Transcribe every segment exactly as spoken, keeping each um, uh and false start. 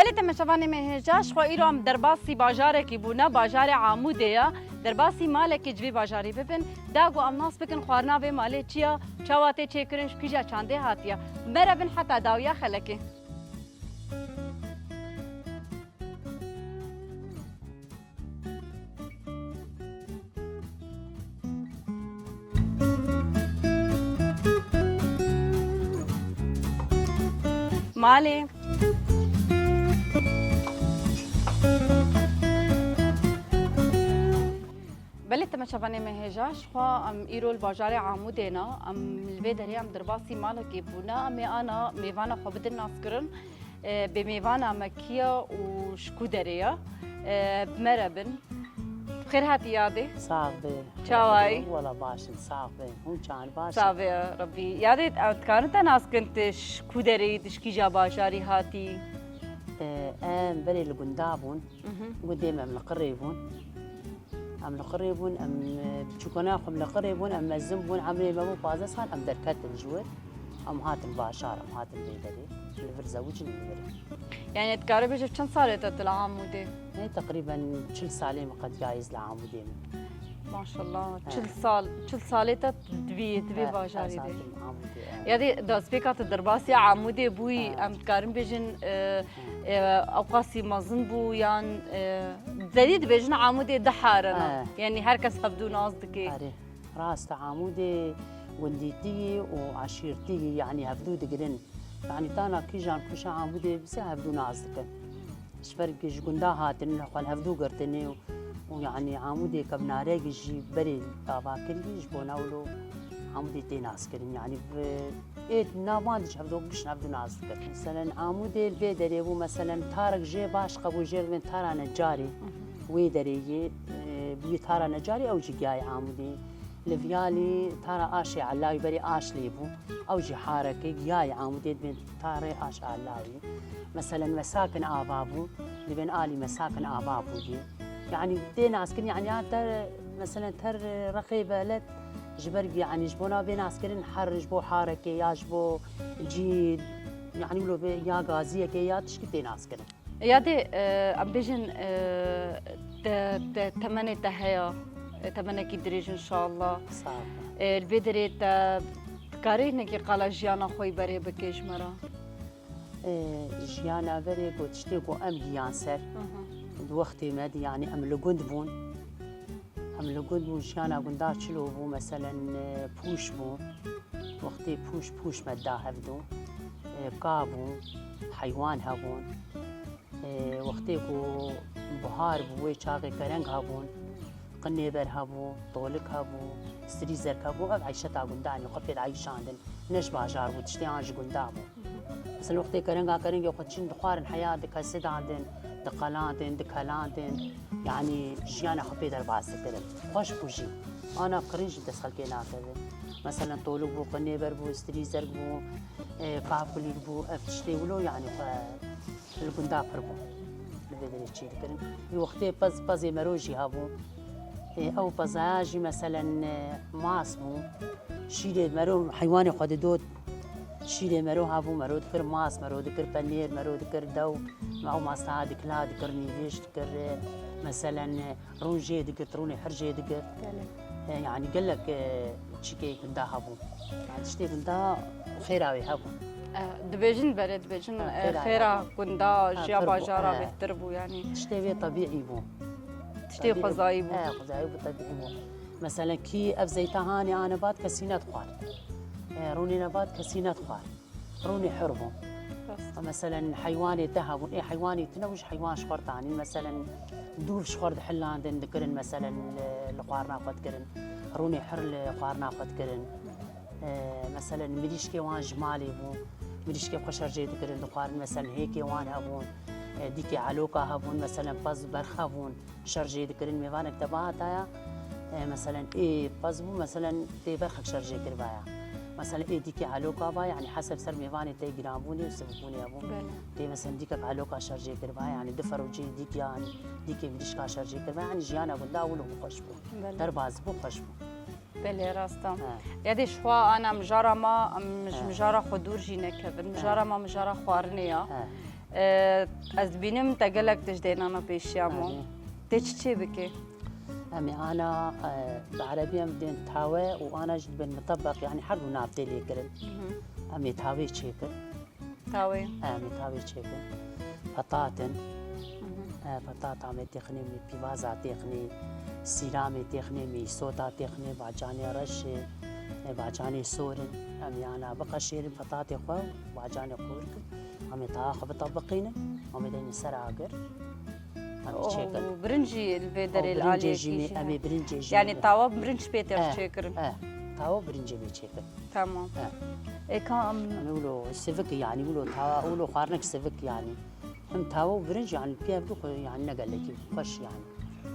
Lê temeşevanê me hêja, ji xwe îro em derbasî bajarekî bûne, bajarê Amûdê ye. Derbasî malekî ji vê bajarî bibin, da ku em nas bikin xwarina vê malê çi ye, çawa tê çêkirin, ji kîja çandê hatiye. Mere bin heta dawiya xelekê. Malê. Belê temeşevanê me hêja, ji xwe em îro li bajarê Amûdê ne, em li vê derê em derbasî malekê bûne, em ê ana mêvana xwe bidin naskirin. E, bê mêvana me kî ye û ji ku derê ye? E, bi me re bin. Xêr hatî yadê. Sax be. Çawa yî? Wela baş im, sax be. Hûn çawan baş in? Sax be Rabbî. Yadê, em dikarin te nas kin, tu ji ku derê yî, tu ji kîja bajarî hatî? E, em berê li gunda bûn. Mhm. Gundê me em li Qirê bûn. Em li Qirê bûn, em, e, biçûkana xwe em li Qirê bûn, em mezin bûn, emrê me bû pazdeh sal, em derketin ji wir. Em hatin bajar, em hatin vê derê. Li vir zewicin, li vir. Yani, dikare bêje çend salê te tu li Amûdê? Ne, teqrîben çil salê min qediyayîz li Amûdê min. Maşallah, He. çil sal, çil salê te di vî, di vî He, bajarî ez de. hatim Amûdê, he. Ya dê destpêka tu derbasî Amûdê bûyî, He. em dikarin bêjin, e, He. e, ewqasî mezin bû yan, e, zedî dibêjin Amûdê du har in. He. Yani her kes hevdû nas dike. Erê, rast e, Amûdê gundîtiyî û aşîrtiyî, yani hevdû digirin. Yani tana kîjan kuşa Amûdê bise hevdû nas dikin. Ji ber ku ji gunda hatine, xwe li hevdû girtine û, û yanî Amûdê kevnarekî jî berê ava kirî, ji bona wilo Amûdê tê naskirin. Yanî bi êd nav wan de ji hevdû giş hevdû nas dikir. Meselen Amûdê li vê derê bû, meselen tarek jê baş qebûl jê bibin tara necarê. Wê derê yê, e, bûyî tara necarê ew jî giyayê Amûdê. Li Viyalî tara aşê Elawî berê aş lê bû. Ew jî hareke giyayê Amûdê dibên tarê aş Elawî. Meselen Mesakin ava bû, dibên alî Mesakin ava bûyê. Yanî tê naskirin, yanî ya ter, meselen ter Reqê Belet ji ber, yanî ji bona vê naskirin her ji bo harekê ya ji bo cî, yanî wilo vê ya gaziyekê ya tişkî tê naskirin. Yadê, e, em bêjin, e, te, te, temenê te heye, e, temenekî dirêj inşallah. Sağ ol. E, li vê derê te dikarê hinekî qala jiyana xwe yî berê bike ji me re? E, jiyana berê ku tiştê ku em giyan ser, Hı hı. di wextê me de, yanî em li gund bûn. Em li gund bûn, jiyana gunda çilo bû, meselen, e, pûş bû. Wextê pûş, pûş me da hevdû. E, ka bû, heywan hebûn. E, wextê ku bihar bû, wê çaxê kereng hebûn, qinêber hebû, tolik hebû, strîzerk hebû, ev eyşeta gundanê xwe pê dieyşandin. Ne ji bajar bû, tiştê an ji gunda bû. Mesela wextê kerenga kerengê xwe çin dixwarin heya dikesilandin, diqelandin, dikelandin. Yanî jiyana xwe pê derbas dikirin. Xweş bû jî. Ana kirîn jî dest xelkê nakeve. Mesela tolik bû, qinêber bû, strîzerk bû, e, kafkulîk bû, ev tiştê wilo yanî xwe li gunda pir bû. Li vê derê çî dikirin. Wî wextê pez, pezê mero jî hebû. E, ew pezaya jî meselen, e, mas bû. Şîrê mero heywanê xwe didot. Şîrê mero hebû, mero dikir mas, mero dikir penêr, mero dikir dew. Ew masa dikila, dikir nîvîş, dikir, e, meselen, e, rûn jê digirt, rûnê her jê digirt. Belê. E, yanî gelek, e, çîkê gunda hebû. Yanî tiştê gunda xêra wê hebû. E, dibêjin berê, dibêjin, Ha, e, xêra xêra hebû. gunda, Ha, jiya pir bû, bajara ha. bêhtir bû yanî. Tiştê wê tebîî bû. Tiştê Tebîî xwezayî bû. Ha, xwezayî bû, tebîî bû. Mesela kî ev zeyta hanê a nebat kesî nedixwar. E, rûnê nebat kesî nedixwar. Rûnê hir bû. Rast. Meselen heywanê te hebûn, ê heywanê tune bû, ji heywan ji xwe tanîn. Meselen dûv ji xwe dihilandin, dikirin, meselen li, li xwarina xwe dikirin. Rûnê hir li xwarina xwe dikirin. E, meselen mirîşkê wan ji malê bû. Mirîşkê xwe şer jê dikirin, dixwarin. Meselen hêkê wan hebûn. E, dîkê eloka hebûn, meselen pez û berx hebûn. Şer jê dikirin, mêvanek te bihataya, e, meselen ê pez bû, meselen tê berxek şer jê kiribaya. Meselen ê dîkê eloka ba, yanî heseb ser mêvanê te giranbûnê û sivbûnê hebû. Belê. Tê meselen dîkek eloka şer jê kiribaya, yanî du ferocê dîk yan dîkê mirîşka şer jê kiribaya, yanî jiyana gunda wilo bû xweş bû. Belê. Derbas bû, xweş bû. Belê, rast e. He. Ya dê ji xwe ana mijara ma, em ji He. mijara xwe dûr jî nekevin. He. Mijara ma mijara xwarinê ya. He. E, ez dibînim te gelek tişt dê nana pêşiya me. Erê. Tê çi çê bikê? Em ê ana, e, bi erebî em dên tawe û ana jî dibên mitebeq, yanî her du nav tê lê kirin. Hı hı. Em ê tawê çêkin. Tawê. Em ê tawê çêkin. Petat in. Hı hı. E, petat em ê têxinê, em ê pîvaza têxinê, sîramê têxinê, mîsota têxinê, bacanê reş ê, e, bacanê sor in. Em ê ana biqeşêrin petatê xwe, bacanê qûr kin. Em ê tawa xwe bitebeqînin, em ê deynin ser agir. Em ê çêkin. Û birinc jî li vê derê li aliyekî jî. Em ê birincê jî. Yanî tawa birinc pê tê çêkirin. Eh, tawa birincê bê çêkirin. Tamam. Eh. Ê ka em... Em wilo sivik, yanî wilo tawa, wilo xwarinek sivik yanî. Hem tawa û birinc yanî pê ev du xwe yanî ne gelekî xweş yanî.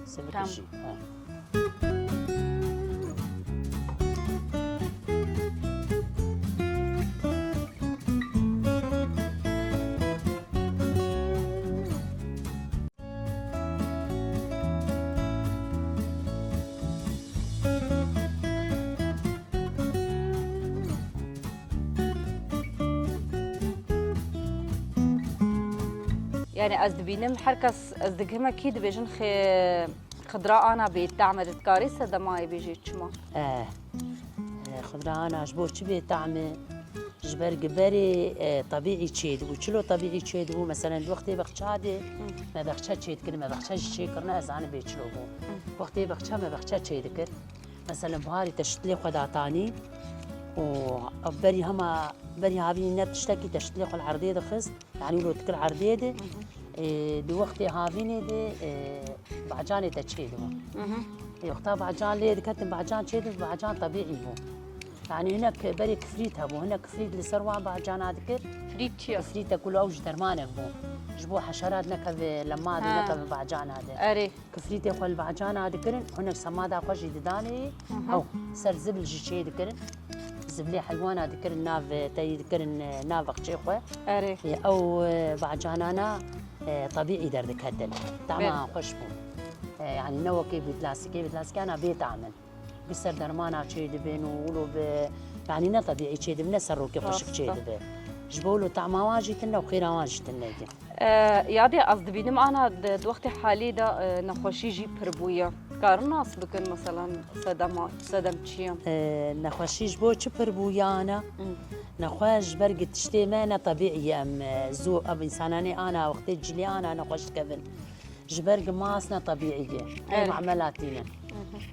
Sivik jî. Tamam. Eh. Yani ez dibînim her kes, ez digihime kî dibêjin xê-, xidra ana bêtehm e, tu dikarî sedemayê bêjî çima? Eh, eh, xidra ana ji bo çi bêtehm e? Ji ber gi berê, e, tebîî çêdibû. Çilo tebîî çêdibû? Meselen, di wextê bexça de me bexça çêdikirin, me bexça jî çêkirine, ez zanim bê çilo bû. Wextê bexça me bexça çêdikir. Meselen, biharî te şitlê xwe datanî û berî hema, berî havînî ne tiştekî te şitlê xwe li erdê dixist. Yanî wilo dikir erdê de, e, di wextê havînê de, e, bacanê te çêdibû. Ê, wexta bacan lê diketin, bacan çêdibû, bacan tebîî bû. Yanî hinek berê kifrît hebû, hinek kifrît li ser wan bacana dikir. Kifrît çi ye? Kifrît e ku li ew ji dermanek bû. Ji bo heşerat nekeve, lemad nekeve bacana de. Erê. Kifrîtê xwe li bacana dikirin, hinek semada xwe jî didanê, ew ser zibil jî çê dikirin. Zibilê heywana dikirin nav, teyî dikirin, e, nav bexçê xwe. Erê. E, ew, e, bacanana, e, tebîî derdiketin. Tama xweş bû. E, yanî ne wekê bi plastikê, bi plastikana bê tam in. Bi ser dermana çê dibin û wilo bi, yanî ne tebîî çê dibin, ne ser rokê xweşik çê dibe. Ji bo wilo tama wan jî tune û xêra wan jî tune ye. E, yadê ez dibînim ana di, di wextê halî de, e, nexweşî jî pir bûye. Karin nas bikin, meselan, sedema, sedem çi ye? E, nexweşî ji bo çi pir bûye ana? Nexweş ji ber gi tiştê me ne tebîî ye, em, e, zû, ev însananê ana wextê cilê ana nexweş dikevin. Ji ber gi mas ne tebîî ye. Ê muamela tîne.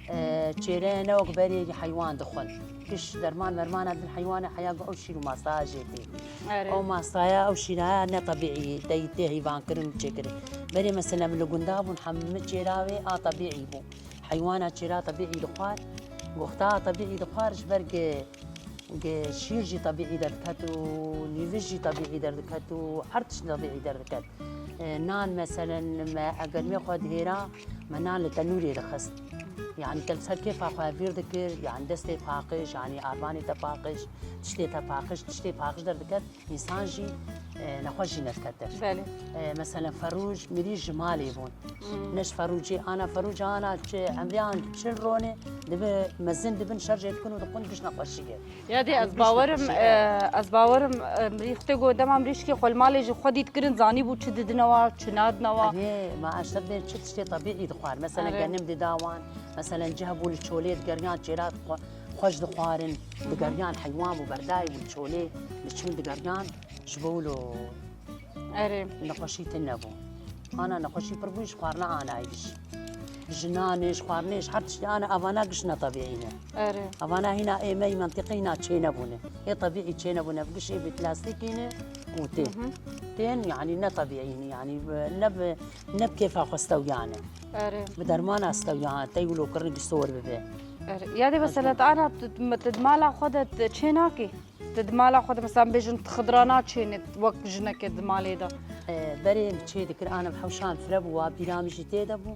E, çêre ne wek berê heywan dixwin. Giş derman mermana din heywana heya gu ew şîr û mastaya jê tê. Erê. Ew mastaya, ew şîraya ne tebîî, tey tê heyvan kirin û çêkirin. Berê mesela min li gunda bûn, hemî çêra wê a tebîî bû. Heywana çêra tebîî dixwar. Goxta a tebîî dixwar ji ber gi, gi şîr jî tebîî derdiket û nîviş jî tebîî derdiket û her tişt tebîî derdiket. E, nan meselen me eger mê xwe dihêra, me nan li tenûrê dixist. Yanî te li ser kêfa xwe vîr dikir, yanî destê paqij, yanî arvanê te paqij, tiştê te paqij, tiştê paqij derdiket, însan jî, e, nexweş jî nedikete. Belê. E, meselen ferûj, mirî ji malê bûn. Ne ji ferûcê, ana ferûca ana çi, emrê an çil ronê, dibe mezin dibin, şerjê dikin û dixwin giş nexweşî ye. Ya dê ez bawerim, e, ez bawerim, e, mirî xwe tê ku dema mirîşkê xwe li malê ji xwe dît kirin, zanîbû çi didine wa, çi nadine wa. Erê, ma eşter dê çi tiştê tebîî dixwar. Mesela genim dida wan, mesela cih bû li çolê digeriyan çêra xwe-, xweş dixwarin, digeriyan heywan bû berdayî bû li çolê, diçûn digeriyan ji bo wilo Erê. Nexweşî tune bû. Ana nexweşî pir bû ji xwarina anayî giş. Ji nanê, ji xwarinê, ji her tiştê ana evana giş ne tebîî ne. Erê. Evana hîna ê me yî mentiqe hîna çê nebûne. Ê tebîî çê nebûne. Bi giş ê bi plastîkî ne û tê. Tên yanî ne tebîî ne. Yanî bi, ne bi, ne bi kêfa xwe stewiyane. Erê. Bi dermana stewiyane. Tey wilo kirin giş sor bibe. Erê. Ya dê mesela ana tu, tu di mala xwe de tu çê nakî? Te di mala xwe de, mesela, em bêjin, tu xidra naçênê wek jinekê di malê de? E, berê em çê dikir, ana em hewşan fire bû, wa bîra min jî tê de bû.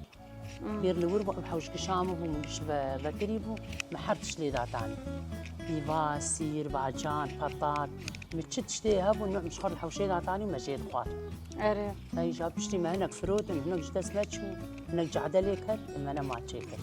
Pêr li wir bû, em hewş gişa min bû, min giş ve-, vekirî bû, me her tişt lê datanî. Pîva, sîr, bacan, petat, min çi tiştê hebû, em ji xwe li hewşê datanî û me jê dixwar. Erê. Ey, ja piştî me hinek firotin, hinek ji dest me çû, hinek cade lê ket, me nema çêkir.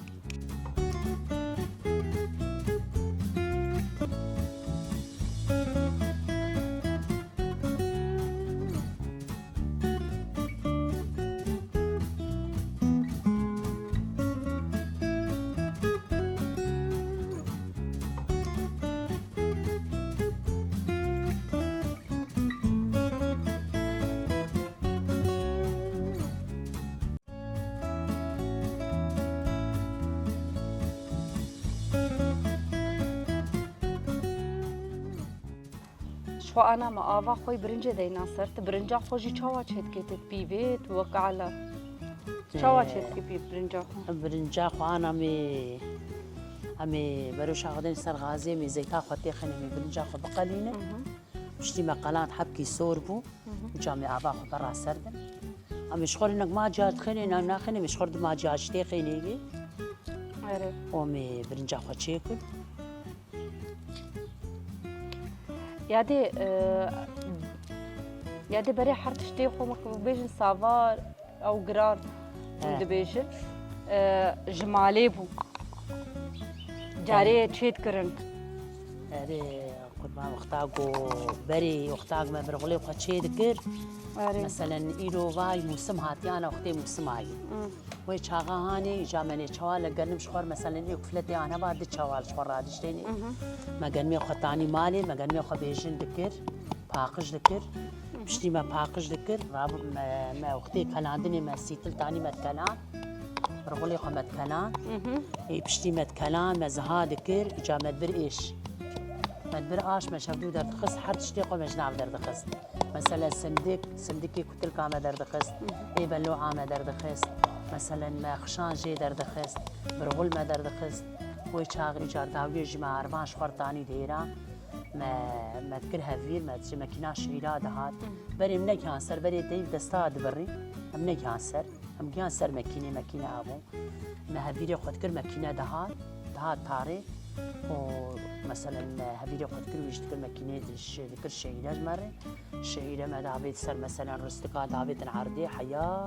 Ana me ava xwe birincê deyna ser. Tu birinca xwe jî çawa çêdikê, tu pîvê, tu wek ala? Çawa Ee, çêdikê pîv birinca xwe? Birinca xwe ana me, em ê beroşa xwe dên ser gazê, em ê zeyta xwe têxîne, em ê birinca xwe biqelîne. Hı hı. Piştî me qeland hebkî sor bû. Hı hı. Uca me ava xwe berra ser din. Em ê ji xwe re nek maciya dixîne, nek naxîne, em ê ji xwe re du maciya jî têxîne. Erê. Û em ê birinca xwe çêkir. Yadê, e, yadê berê her tiştê xwe, wek bêjin, savar, ew giran, hûn He. dibêjin, e, ji malê bû. Carê çê dikirin. Erê, qurban, wexta ku berê, wexta ku me birxulê xwe çê dikir. Erê. Meselen, îro vay mûsim hatiyana, wextê mûsima yî. Hmm. Wê çaxa hanê, îca me nê çawal genim ji xwe re, meselen, ê kufletê an heba, di çawal ji xwe radiştênê. Mhm. Me genimê xwe tanî malê, me genimê xwe bêjin dikir, paqij dikir. Mhm. Piştî me paqij dikir, rab-, me, me wextê kelandinê me sîtil tanî me dikelan. Birxulê xwe me dikelan. Mhm. Ê piştî me dikelan, me ziha dikir, îca me dibir êş. Me dibir aş, me ji hevdû derdixist, her tiştê xwe me ji nav derdixist. Meselen sindik, sindikê kutilka me derdixist, Mhm. ê beloa me derdixist. Meselen me xişan jê derdixist, birxul me derdixist. Wê çax îcar dawiyê jî me arvan ji xwe re tanî dêra. Me, me dikir hevîr, me ji mekîna şehîra dihat. Mhm. Berê em negihan ser, berê deyv desta dibirî. Em negihan ser. Em gihan ser mekînê, mekîne abû. Me hevîrê xwe dikir, mekîne dihat, dihat tarê. Û meselen me hevîrê xwe dikir, wî jî dikir mekînê di-, şê-, dikir şehîre ji me re. Şehîre me davêt ser, meselen ristika davêtin erdê, heya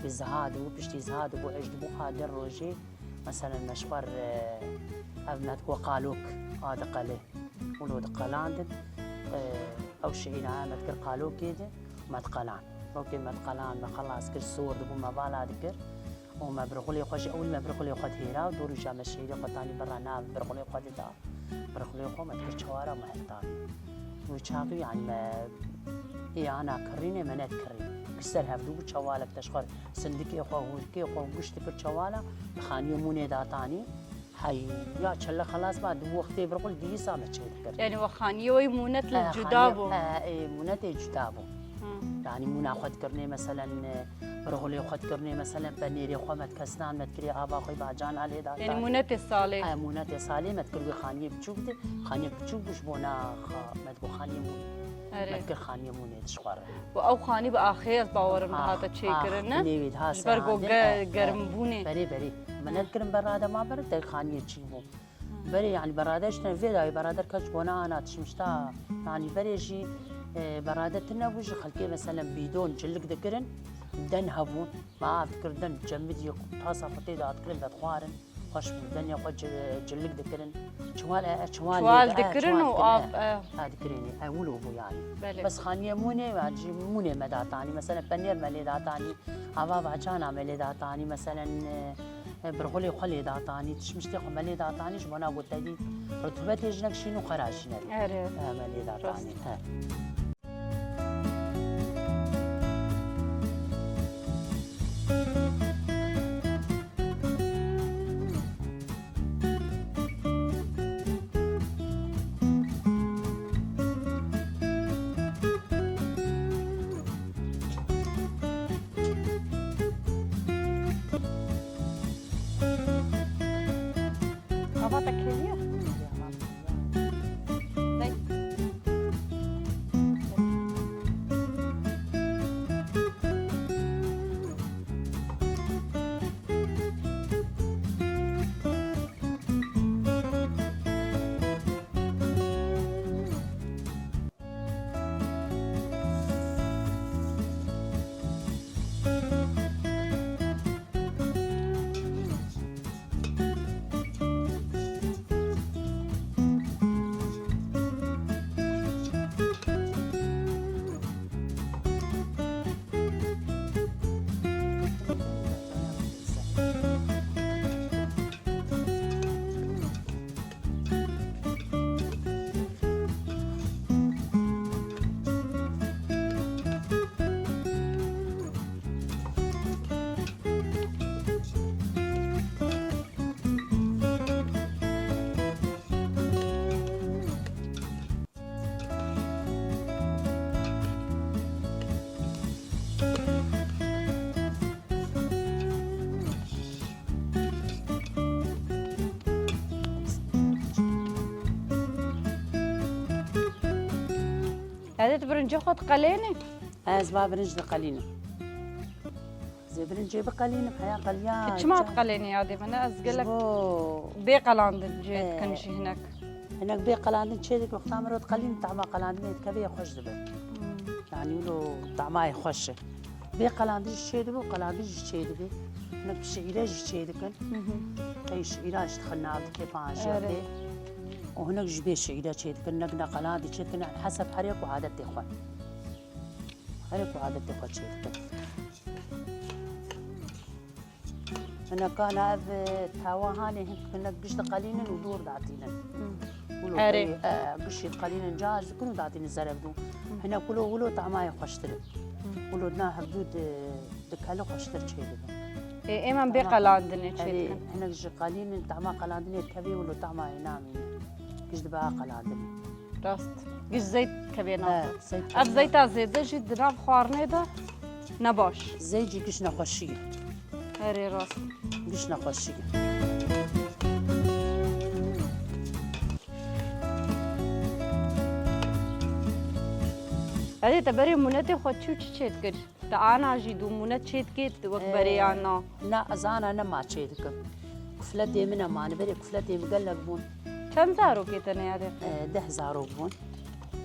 bi ziha dibû, piştî ziha dibû, eş dibû, a der rojê, meselen me ji xwe re, ev me dikir qalok, a diqelê. Û lo diqelandin, e, ew şehîra me dikir qalokê de, me diqeland. Wekê me diqeland, me xelas kir, sor dibû, me vala dikir. Û me birxulê xwe jî, ewil me birxulê xwe dihêra, dor îca me şehîrê xwe tanî berra nav birxulê xwe dida. Birxulê xwe me dikir çewara me hevtanî. Wê çaxî, yanî me ê ana kirînê me nedikirî. Bi ser hevdû bû çewalek te ji xwe sindikê xwe, hûrkê xwe, gişt dikir çewala, bi xaniyê mûnê datanî. Hey, ya çele xelas ba, di wextê birxul dîsa me çê dikir. Yani we xaniyê wê mûnet li Eh, cuda xaniyê, bû? Eh, ê, mûnetê cuda bû. Hı. Yani mûna xwe dikirinê, meselen, e, birxulê xwe dikirinê, meselen, penêrê xwe me dikestan, me dikirê ava xwe bacan alê da. Yani mûnetê salê? Eh, mûnetê salê me dikir wê xaniyê biçûk de, xaniyê biçûk bû ji bona xa-, me dikir xaniyê mûnê. Erê. Me dikir xaniyê mûnê dişxware. Û ew xanî bi axê ez bawerim Ah, dihate ah, çêkirin, ne? Nêwê diha Ji ber ku serandin, ge-, eh, eh. germbûnê. Berê, berê. Me Hı. nedikirin berra de ma ber de xaniyê çî bû. Hı. Berê, yanî berade ji vê dayê berader keç bona ana tişmişta. Yanî berê jî, e, berade tune bû, ji xelkê meselen bîdon cilik dikirin, den hebûn. Me av dikirin, cemidî tasa xwe tê de dikirin, vedixwarin. Xweş bû, denê xwe ci-, cilik dikirin. Çiwal, e, e, çiwal Çiwal lê de, e, dikirin çiwal û dikirin, av, e, e. Ha, dikirin, e, wilo bû yani. Belê. Bes xaniyê mûnê, yani, ji mûnê me datanî, mesela penêr me lê datanî, ava vacana me lê datanî, mesela, e, e, birxulê xwe lê datanî, tişmiştê xwe me lê datanî, ji bona gotedî rutubetê jinek şîn û xera jî nebî. Erê. E, me lê datanî. Rast. He. Ava te kiriye? Dey. Hadi tu birincê xwe diqelênî? Ez va birinc diqelînim. Zê birincê biqelînim, heya qeliya. Tu çima diqelênî yadê min? Ez gelek bê qelandin çê dikin jî hinek. Hinek bê qelandin çê dikin, wexta mirov diqelînin, tahma qelandinê dikeve yê xweş dibe. Hmm. Yanî wilo tahma yê xweş e. Bê qelandin jî çê dibe û qelandin jî çê dibe. Hinek şîîre jî çê dikin. Hı hı. Qey şîîra jî dixin nav dikê panjê. Erê. Û hinek ji bê şîîre çê dikin, hinek neqelandî çê dikin, heseb her yek û adetê xwe. Her yek û adetê xwe çê dikin. Hinekana ev, e, tawa hanê hin-, hinek giş diqelînin û dûr datînin. Hmm. Wilo Erê. Bey, e, gişî diqelînin, caz dikin û datînin zerevdû. Hmm. Hinek wilo, wilo tamayê xweştir e. Hmm. Wilo dina hevdû di, dikeli xweştir çê dibe. Ê, êm em bê Tamam. qelandinê çê Erê, dikin. Hinek ji qelînin, tama qelandinê kevê wilo tamayê namîne. Giş dibe a qelandinê. Rast. Giş zeyt kevê nav. He, zeyt Ev kevê zeyta nav. Zêde jî di nav xwarinê de ne baş. Zeyt jî giş nexweşî ye. Erê rast. Giş nexweşî ye. Erê te berê mûnetê xwe çû çi çê dikir? Te ana jî dû mûnet çê dikê, tu wek Ee, berê yan na? Na, ez ana nema çê dikim. Kufletê min e mani, berê kufletê min gelek bûn. Çend zarokê te ne yadê xwe? Ee, deh zarok bûn.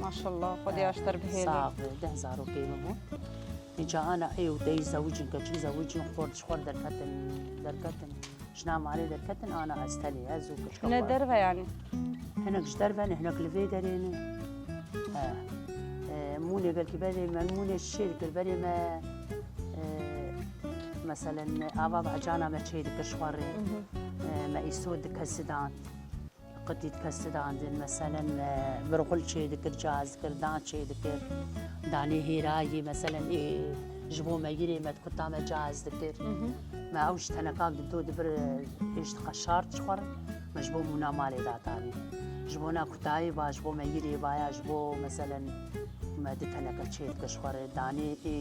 Maşallah, Xwedê Ee, aşter bihêle. Sax be, deh zarokê min bûn. Înca ana ê û deyî zewicîn, keçik zewicîn, xort ji xwe derketin, derketin. Jina malê derketin, ana ez tenê, ez û keçika Ne xwe. derve yanî? Hinek ji derve ne, hinek li vê derê ne. He. E, mûnê belkî berê me, mûnê çê dikir, berê me, e, meselen, ava bi ecana me çê dikir ji xwe rê. Mhm. E, me îsot dikesidan. Qitî dikesî dandin, meselen, e, birxul çê dikir, caz dikir, dan çê dikir. Danê hêrayî, meselen, ê, ji bo meyirê me dikuta me caz dikir. Mhm. Me ew ji teneka dido dibir, e, êş diqeşart ji xwe re. Me ji bo mûna malê datanî. Ji bona kutayê ba, ji bo meyirê ba ya, ji bo, meselen, me di teneke çê dikir ji xwe re. Danê ê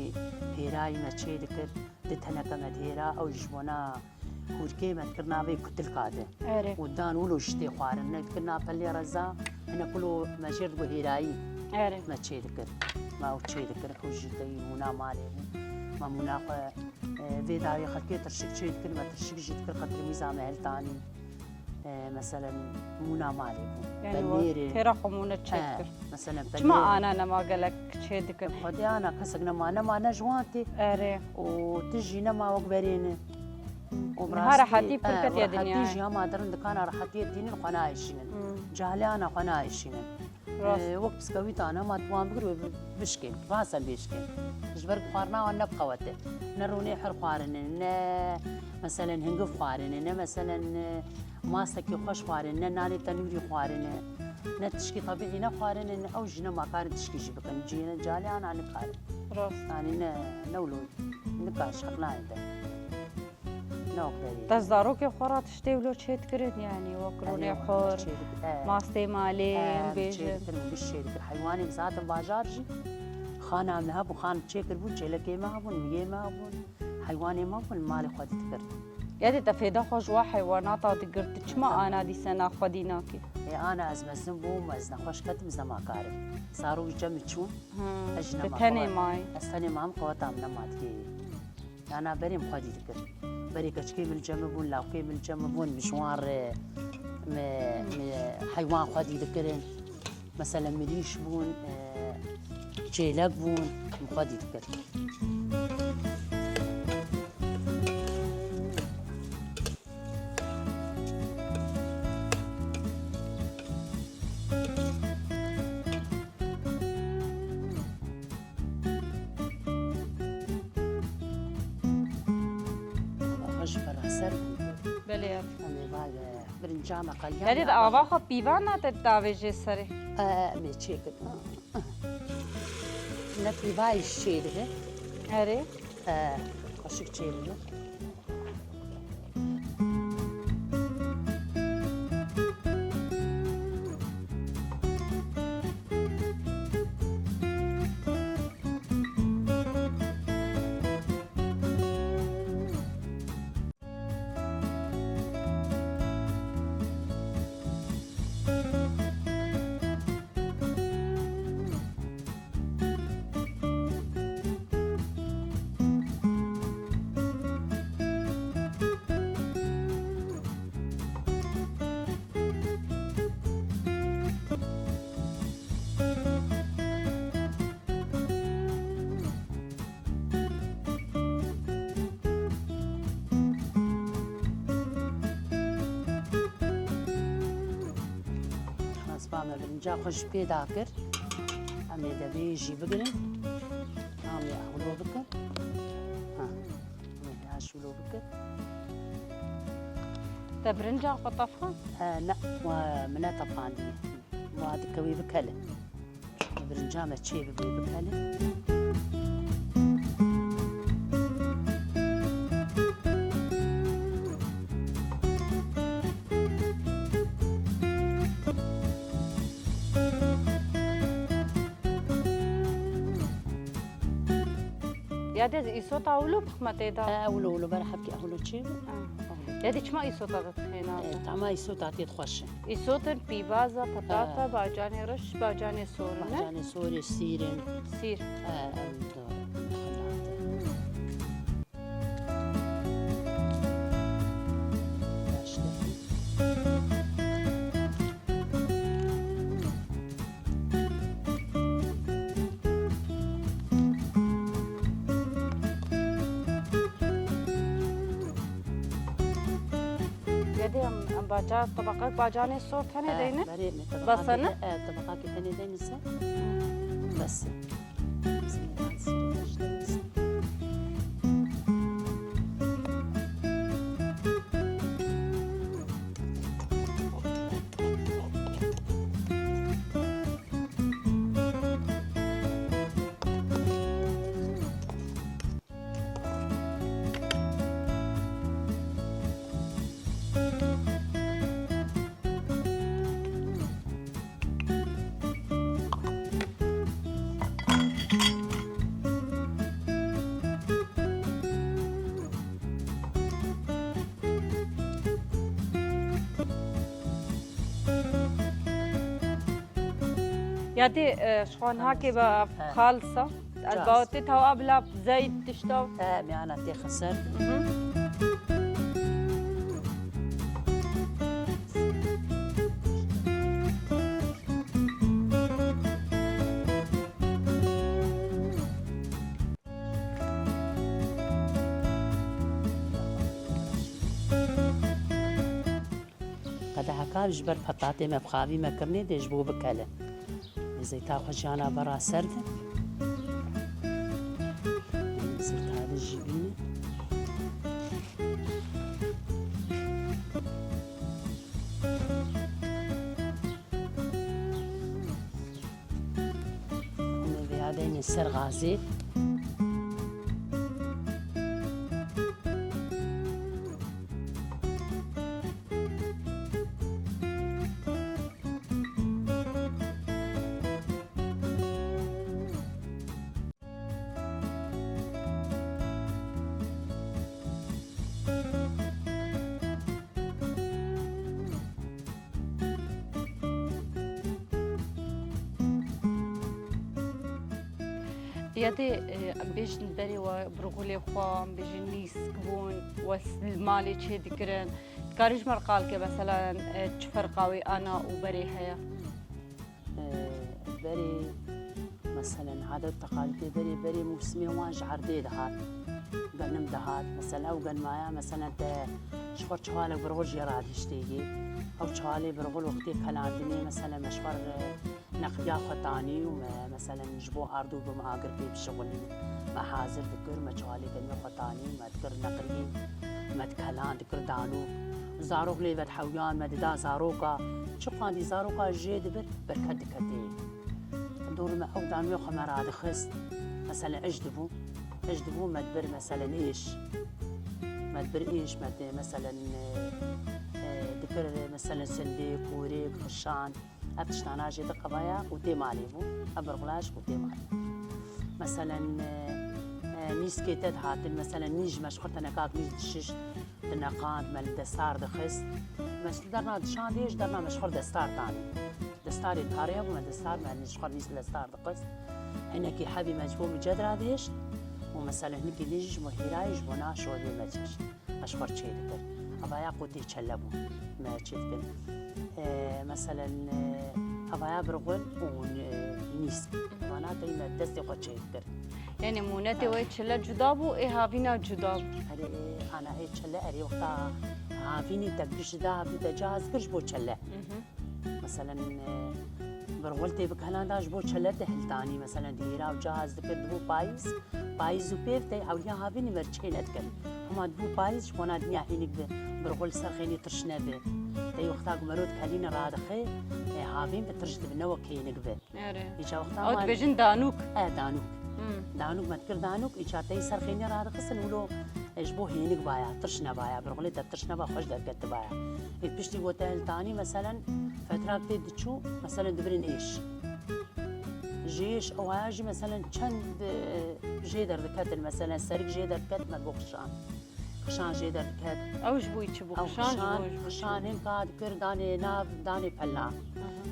hêrayî me çê dikir, di teneke me dihêra, ew ji bona Hûrkê me dikir navê kutilka de. Erê. Û dan wilo ji tê xwarin. Ne dikir na pelê reza, hinek wilo me jêr digot hêrayî. Erê. Me çê dikir. Me ew çê dikir, ew ji teyî mûna malê bû. Me mûna xwe, e, vê dawî xelkê tirşik çê dikir, me tirşik jî dikir, qetir mîza me hiltanî. E, meselen, mûna malê bû. Yani o Penêrê. Têra xwe mûne çê E, dikir. Mesela Çima penêr. Ana nema gelek çê dikir? Xwedê ana kesek nema, nema ne ji wan tê. Erê. Û tu jî nema wek berê ne. Û bi Niha rastî, rehetî pir e, ketiye bi rehetî dinyayê. Jî hema dirin dikana rehetiyê dînin xwe naêşînin. Hmm. Cahlê ana xwe naêşînin. Rast. E, wek piskewîtan hema tu wan bigir û bi-, bişkên, rasen bêşkên. Ji ber ku xwarina wan ne bi qewet e. Ne rûnê her xwarine, ne meselen hingiv xwarine, ne meselen, e, Mastekî xweş xwarine, ne nanê tenûrî xwarine, ne tişkî tebîî ne xwarine, ne ew jî nema karin tişkî jî bikin. Cihê ne calê ana nikarin. Rast. Yanî ne, ne wilo nikar ji heq nayên de. Ne wek berê. Te zarokê xwe ra tiştê wilo çê dikirin, yanî wek rûnê xor, mastê malê, em bêjin. Çê dikirin, giş çê dikir. Heywanê zaten bajar jî. Xana me hebû, xan çê kiribû, çêlekê me hebûn, miyê me hebûn. Heywanê me bûn, malê xwedî dikir. Ya dê te fêda xwe ji wa heywanata digir, tu çima ana dîse na xwedî nakî? Ê, ana ez mezin bûm, ez nexweş ketim, ez nema karim. Zarokî cem min çûn, Hmm, ez jî tu nema tenê karim. Mayî. Ez tenê mam, qeweta min nema dikê. Yana berê min xwedî dikir. Berê keçikê min cem min bûn, lawkê min cem min bûn, min ji wan re, me, me heywan xwedî dikirin. Mesela mirîş bûn, e, çêlek bûn, min xwedî dikir. Belê ya. Em ê vay be. Birincama qeliyan. Belê de ava xwe pîvan nate davêjê serê. E, em ê çêkin. Ne pîvayî çê dibe. Erê. E, xweşik çê dibe. Em ê birinca xwe ji pê dakir. Em ê devê jî bigirin. Em ê hewlo bikin. Ha. Em ê ya şûlo bikin. Te birinca xwe tefand? He, ne, wa min netefandiye. Wa dike wî bikele. Birinca me çê bibe, bikele. Ya de îsota wilo bixme tê de? E, wilo, wilo, ber hebkê wilo çê bû. Ha. Ya de çima îsota de dixêne? E, tama îsota tê xweş e. Îsotin pîvaza, petata, e, bacanê reş, bacanê sor, ne? Bacanê sorê sîr in. Sîr. E, em da xelat. Yedê em, em baca, tabaqek bacanê sor tenê, he, deyne? Berê me tabaqakê, bes e, ne? E, tabaqakê tenê deyne se. Bes e. Ya dê, e, ji xwe niha kê be xalisa. Ez bawetê tawa bila zeyt tişta. E, miyana tê xeser. Mhm. Qedeheka ji ber petatê me bi xavî me kirinê dê ji bo bikele. Zeyta xwe jiyana bera ser de. Zeyta de jî bîne. Hûn ê vêya deynin ser gazê. Ya dê, e, em bêjin berê we birxulê xwe, em bêjin nîsk bûn, we s-, li malê çê dikirin. Dikarî ji me re qal ke, mesela, e, çi ferqa wê ana û berê heye? E, berê, meselen, adet teqalîdê berê, berê mûsimê wan ji erdê dihat. Genim dihat. Mesela, ew genimaya, meselen, te ji xwe çewalek birxul jê radihiştê yê. Ew çewalê birxul wextê kelandinê, meselen, me ji xwe re neqliya xwe tanî û me, meselen, ji bo ardû bi me agir pê bişixulî. Me hazir dikir, me çewalê genimê xwe tanî, me dikir neqliyê, me dikeland, dikir danû. Zarok lê vedihewyan, me dida zaroka. Çi qandî zaroka jê dibir, berket diketê. Dor me ew danûyê xwe me radixist. Meselen, ij dibû. Ij dibû, me dibir, meselen, êş. Me dibir êş, me di, meselen, e, e, dikir, meselen, sindê, kûrêk, xişan. Ev tiştana jê di qebaya û tê malê bû. Ev birxula jî ku tê malê. Meselen, e, e, nîskê te dihatin, meselen, nîj me ji xwe tenekak nîj dişişt, dineqand, me li destar dixist. Me ji derna dişandê ji derna me ji xwe destar danî. Destarê tarê hebû, me destar, me ji xwe nîsk destar dixist. Hinekî hebî me ji bo miced radihişt û, meselen, hinekî nîj ji bo hîrayê ji bo na şorbê me dişişt. Me ji xwe çê dikir. Evaya qotê çele bû. Me çê dikir. E, meselen, e, evaya birxul û, e, nîsk. Vana tey me destê xwe çê dikir. Yanî mûnetê wê çile cuda bû, ê havîna cuda bû. Erê, ana ê çile, erê wexta havînî te giş da, havî te cihaz kir ji bo çile. Mhm. Meselen, e, birxul tê bikelan da ji bo çele dihiltanî, meselen, dihêra û cihaz dikir, dibû payîz, payîz û pêv tey ewliya havînî me çê nedikir. Hema dibû payîz ji bona dinya hênik bi, birxul ser xênî tirş nebi. Tey wexta ku mero dikelîne radixê, e, havîn bi tirş dibi, ne wek hênik bi. Erê. Îca wexta Ew wan dibêjin danûk. E, danûk. Hmm. Danûk me dikir danûk, îca tey ser xênî radixistin, wilo e, ji bo hênik baya, tirş nebaya, birxulê te tirş neba, xweş derketibaya. Ê piştî ku te hiltanî, meselen, fetrak tê diçû, meselen, dibirin êş. Ji êş ewaya jî, meselen, çend, e, jê derdiketin, meselen, serik jê derdiket, me bo qişan. Qişan jê derdiket. Ew ji bo çi bû? Ew Qişan ji qişan, bo, ji bo çi qişan bû? Hinka dikir, danê nav, danê pela. Aha.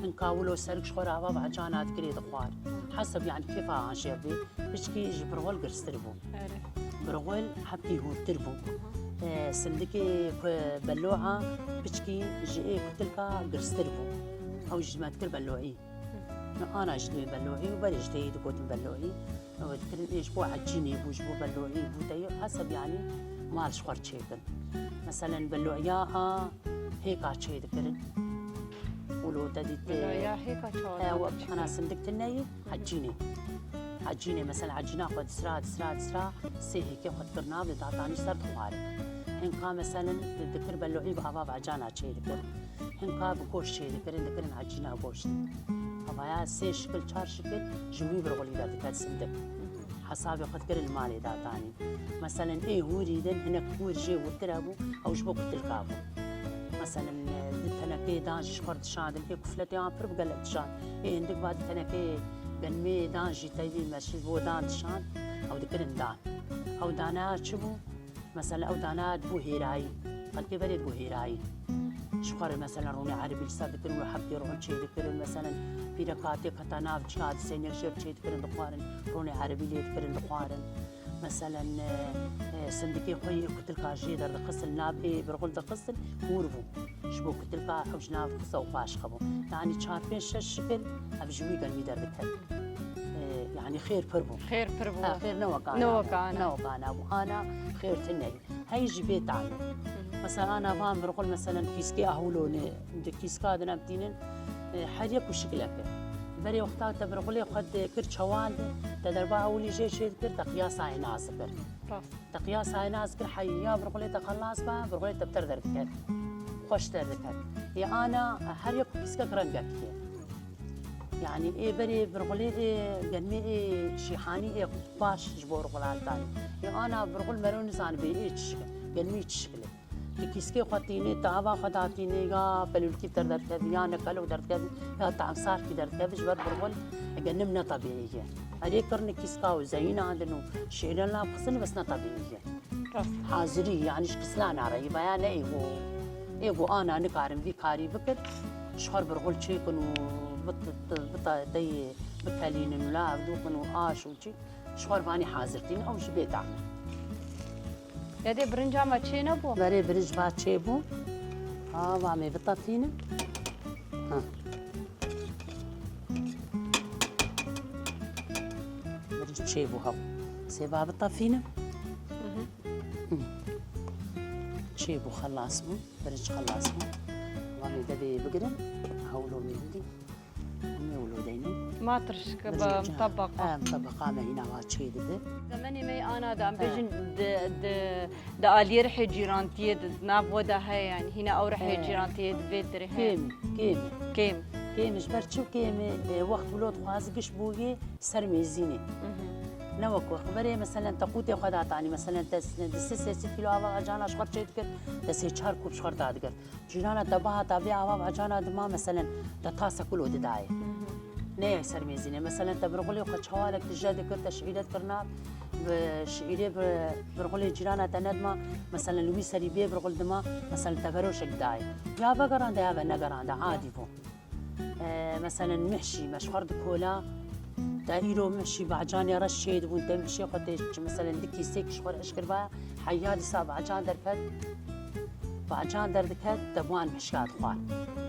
Hinka wilo serik ji xwe re ava bi ecana dikirê dixwar. Hesab, yani, kêfa an jê bê, piçkî ji birxul girstir bû. Erê. Birxul hepkî hûrtir bû. Aha. E, sindikê ku beloa piçkî ji ê kutilka girstir bû. Ew ji me dikir beloî. Ana ji dê beloî û berê ji teyê digotin beloî. Ew dikirin ê ji bo ecînê bû, ji bo beloî bû, teyê hesab, yanî mal ji xwe re çêkin. Meselen beloya a hêka çê dikirin. Û lo te dît, Beloya hêka çawa ew, dana çi ana kir? Sindik tine ye, Hı hı. Ecînê. Ecînê, mesela, ecîna xwe disra, disra, disra, sê hêkê xwe dikir nav, li datanî ser dixwarin. Hinka, meselen, dikir beloî bi ava vecana çê dikir. Hinka bi goşt çê dikirin, dikirin ecîna goşt. Avaya sê şikil, çar şikil ji wî birxulî derdiket sindik. Hesabê xwe dikir li malê datanî. Meselen, ê hûrî din hinek hûr jê hûrtir hebû, ew ji bo kutilka bû. Meselen, di tenekeyê dan jî ji xwe re dişandin, ê kufletê an pir bi gelek dişand. Ê hindik va di tenekeyê genmê dan jî tevî me ji bo dan dişand, ew dikirin dan. Ew dana çi bû? Mesela ew dana dibû hêrayî. Xelkê berê dibû hêrayî. Ji xwe re mesela rûnê erebî li ser dikirin û heftê rûn çê dikirin. Mesela pîreka tê keta nav çiya di sênek jê çê dikirin dixwarin. Rûnê erebî lê dikirin dixwarin. Mesela, e, e, sindikê xwe yê kutilka jê derdixistin, nav ê birxul dixistin, hûr bû. Ji bo kutilka ew ji nav dixiste û paş xebû. Yanî çar pênc şeş şikil ev ji wî genmî derdiket. E, yanî xêr pir bû. Xêr pir bû. Ha, xêr ne wek ana Ne wek bû. ana. Ne wek ana bû. Ana xêr tune ye. Hey jî bê tane. Hı hı. Mesela ana van birxul, mesela kîskê ahûlonê, di kîska din em tînin, e, her yek û şikilek e. Berê wexta te birxulê xwe dikir çewal de, te derba ewilî jê çê dikir, te qiyasayê nas dikir. Rast. Te qiyasayê nas dikir, heya birxulê te xelas ba, birxulê te bi ter derdiket. Xweş derdiket. Ê ana her yek û kîskek rengekî ye. Yanî ê berê birxulê ê genmê ê şîhanî ê baş ji bo rixulal danî. Ê ana birxul mero nizanibê ê çi şikil, genmî çi şikil e. Tu kîskê xwe tînê, tu ava xwe datînê, ya pelûlkî ter derkevî, ya nekelo derkevî, ya tamsarkî derkevî, ji ber birxul genim ne tebîî ye. Erê kirine kîska û zeyînandin û şêlen lav xistin, bes ne tebîî ye. Rast. Hazirî, yanî ji kislana re yî veya ne ê ku, ê ku ana nikarin vî karî bikin, ji xwe re birxul çêkin û bit-, bita-, teyê bikelînin û lav dûkin û aş û çî, ji xwe re vanî hazir tînin, ew jî bê tam e. Dedê, birinca me çê nebû? Berê birinc va çê bû. Ha, va me bitefînin. Ha. Birinc çê bû hew. Sêva bitefînim. Hı hı. Hı. Çê bû, xelas bû. Birinc xelas bû. Van ê devê bigirin. Hewlo me bidî. Hûn ê wilo deynin. Ma tirşik bi Birinc ca. Mitebeqa. Em, tebeqa me hîna va çê dibi. Zemenê me ana da, em He. bêjin di, di, di aliyê rihê cîrantiyê di nav we de heye, yani hîna ew rihê He. cîrantiyê di vê tirê heye. Kêm, kêm. Kêm. Kêm ji ber çi kêm e, e, wext wilo dixwazi giş bûyê ser mêzînê. Mhm. Ne wek wext berê, meselen, te qûtê xwe datanî, meselen, te s-, di sê sê sed kîlo ava ecana ji xwe re çê dikir, te sê çar kûp ji xwe re dadigir. Cîrana te bihata vê ava ecana dima, meselen, te tasa kulo didayê. Mhm. Ne yek ser mêzînê. Meselen, te birxulê xwe çewalek tije dikir, te şîîre dikir nav, bi şîîrê bi birxulê cîrana te nedima, meselen, li wî serî bê birxul dima, meselen, te veroşek didayê. Ya vegerande ya venegerande, adî bû. E, meselen, mihşî, me ji xwe re dikola, te îro mihşî, bacanê reş çêdibûn, te mihşê xwe tê, çi, meselen, di kîsek ji xwe re eşkirva, heya dîsa bacan derket, bacan derdiket, te bi wan mihşka dixwar.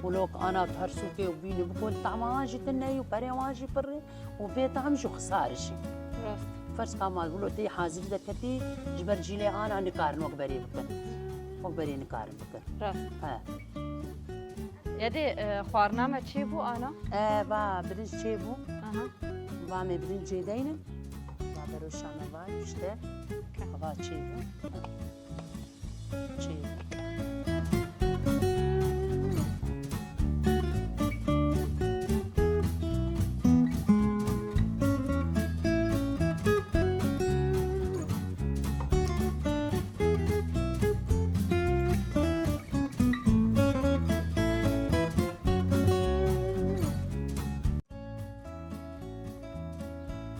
Û lok ana tu her sûkê û bînî bikol, tahma wan jî tune yî û perê wan jî pir ê û vê tam jî xisar jî. Rast. Ferz ka mal wilo tê hazirî derketî, ji ber cîlê ana nikarin wek berê bikin. Wek berê nikarin bikin. Rast. He. Yadê, e, xwarina me çêbû ana? E, va birinc çêbû. Aha. Va me birincê deynin. Va beroşa me va işte. Ke. Va çêbû. Çêbû.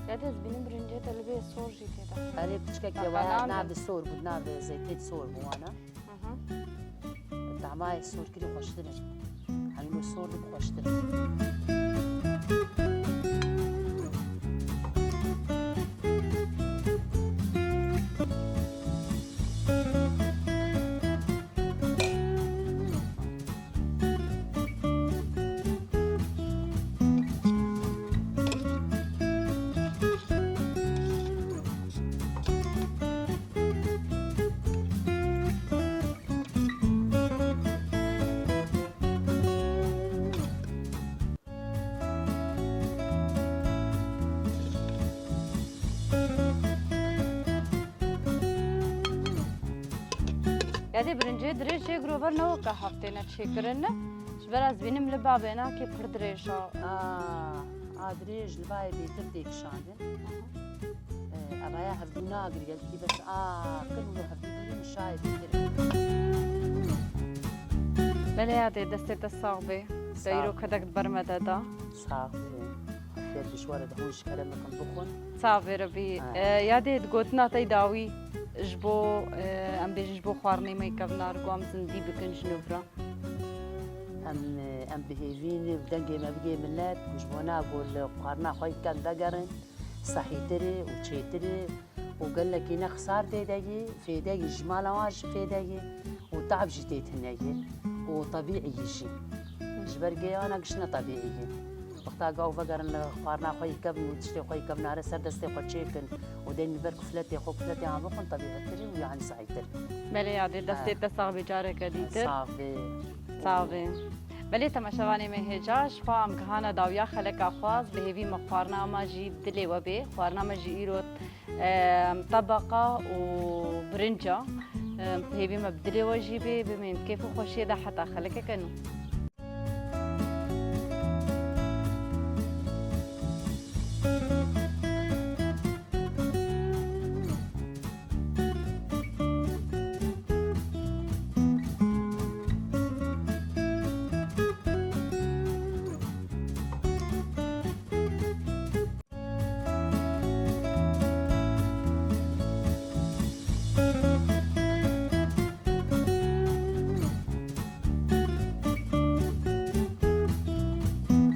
Ya ez bînim birincê te li bê sor jî tê de. Erê piçkek ye, waya navê sor bû, navê zeytê sor bû wana. Hı hı. Tamayê sorkirî xweştir in. Hemî sor dibî xweştir in. Yadê birincê dirêj jê girover ne weke hev têne çêkirin ne. Ji ber ez bînim li bavênakê pir dirêj a. A, a dirêj li bayê bêtir tê kişandin. Aha. E, evaya hevdû nagir gelkî bes a kin û hevdû bîrin şayê bêtir. Belê yadê destê te sax bê. Te îro kedek di ber me de da. Sax bê. Xêr ji we re de hûn ji kerem bikin bixwin. Sax bê Rebî. Ha. E, yadê di gotina te dawî ji bo, e, em bêjin ji bo xwarinê me kevnar ku em zindî bikin ji nû re. Em, em bi hêvî ne û dengê me bigê milet, ku ji bona ku li xwarina xwe yê kem vegerin, sehîtir e û çêtir e û gelekî ne xisar tê de yê, fêde yê ji mala wan jî fêde yê û tab jî tê tune yê û tebîî yê jî. Ji ber gêyana giştine tebîî yê. Wexta gaw vegerin li xwarina xwe yê kevin û tiştê xwe yê kevnare ser destê xwe çêkin û dên li ber kufletê xwe, kufletê an bixwin tebîîtir e û yanî sehîtir. Belê yadê, destê te sax bê careke dîtir. Sax bê. Sax bê. Belê temaşevanê me hêja, ji xwe em gihana dawiya xeleka xwe, ez bi hêvî me xwarina me jî dilê we bê. Xwarina me jî îro, e, tebeqa û birinca. E, bi hêvî me bi dilê we jî bê, bimînin kêf û xweşiyê de heta xelekeke nû.